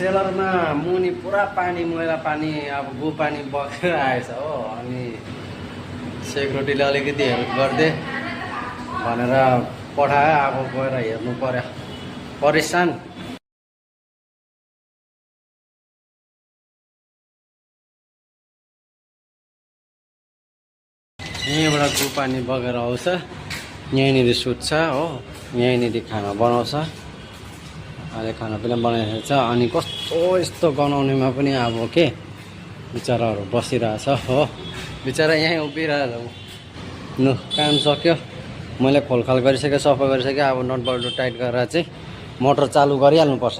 सेलरमा मुनि पुरा पानी मैला पानी अब गु पानी बगेर आएछ हो। अनि सेक्युरिटीले अलिकति हेल्प गरिदे भनेर पठायो। अब गएर हेर्नु पर्यो, परेसान। यहीँबाट गु पानी बगेर आउँछ, यहीँनिर सुत्छ हो, यहीँनिर खाना बनाउँछ। अहिले खानापिना बनाइरहेको छ। अनि कस्तो यस्तो गनाउनेमा पनि अब के बिचराहरू बसिरहेछ हो। बिचरा यहीँ उभिरहेर लु काम सक्यो, मैले खोलखाल गरिसकेँ, सफा गरिसकेँ। अब नट बल्टु टाइट गरेर चाहिँ मोटर चालु गरिहाल्नुपर्छ।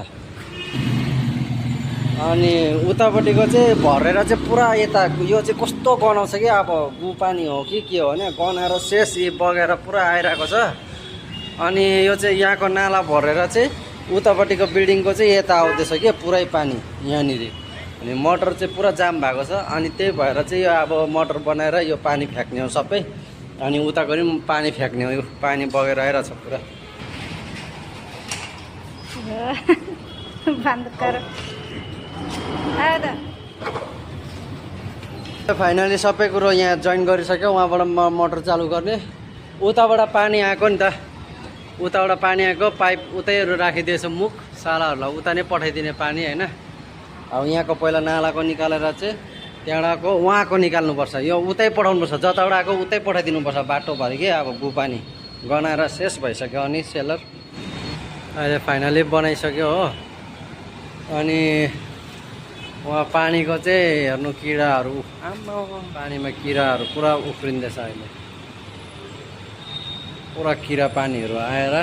अनि उतापट्टिको चाहिँ भरेर चाहिँ पुरा यता यो चाहिँ कस्तो गनाउँछ कि अब गु पानी हो कि के हो भने गनाएर शेष बगेर पुरा आइरहेको छ। अनि यो चाहिँ यहाँको नाला भरेर चाहिँ उतापट्टिको बिल्डिङको चाहिँ यता आउँदैछ कि पुरै पानी यहाँनिर। अनि मोटर चाहिँ पुरा जाम भएको छ। अनि त्यही भएर चाहिँ यो अब मोटर बनाएर यो पानी फ्याँक्ने हो सबै। अनि उताको पनि पानी फ्याँक्ने हो, यो पानी बगेर आइरहेछ पुरा। फाइनली सबै कुरो यहाँ जोइन गरिसक्यो। उहाँबाट मोटर चालु गर्ने, उताबाट पानी आएको नि त, उताबाट पानी आएको पाइप उतैहरू राखिदिएछ मुख सालाहरूलाई उता नै पठाइदिने पानी होइन। अब यहाँको पहिला नालाको निकालेर चाहिँ त्यहाँबाटको उहाँको निकाल्नुपर्छ, यो उतै पठाउनुपर्छ, जताबाट आएको उतै पठाइदिनुपर्छ बाटोभरि के। अब गु पानी गनाएर शेष भइसक्यो। अनि सेलर अहिले फाइनली बनाइसक्यो हो। अनि वहाँ पानीको चाहिँ हेर्नु किराहरू, आम्मा पानीमा किराहरू पुरा उफ्रिँदैछ अहिले, पुरा किरा पानीहरू आएर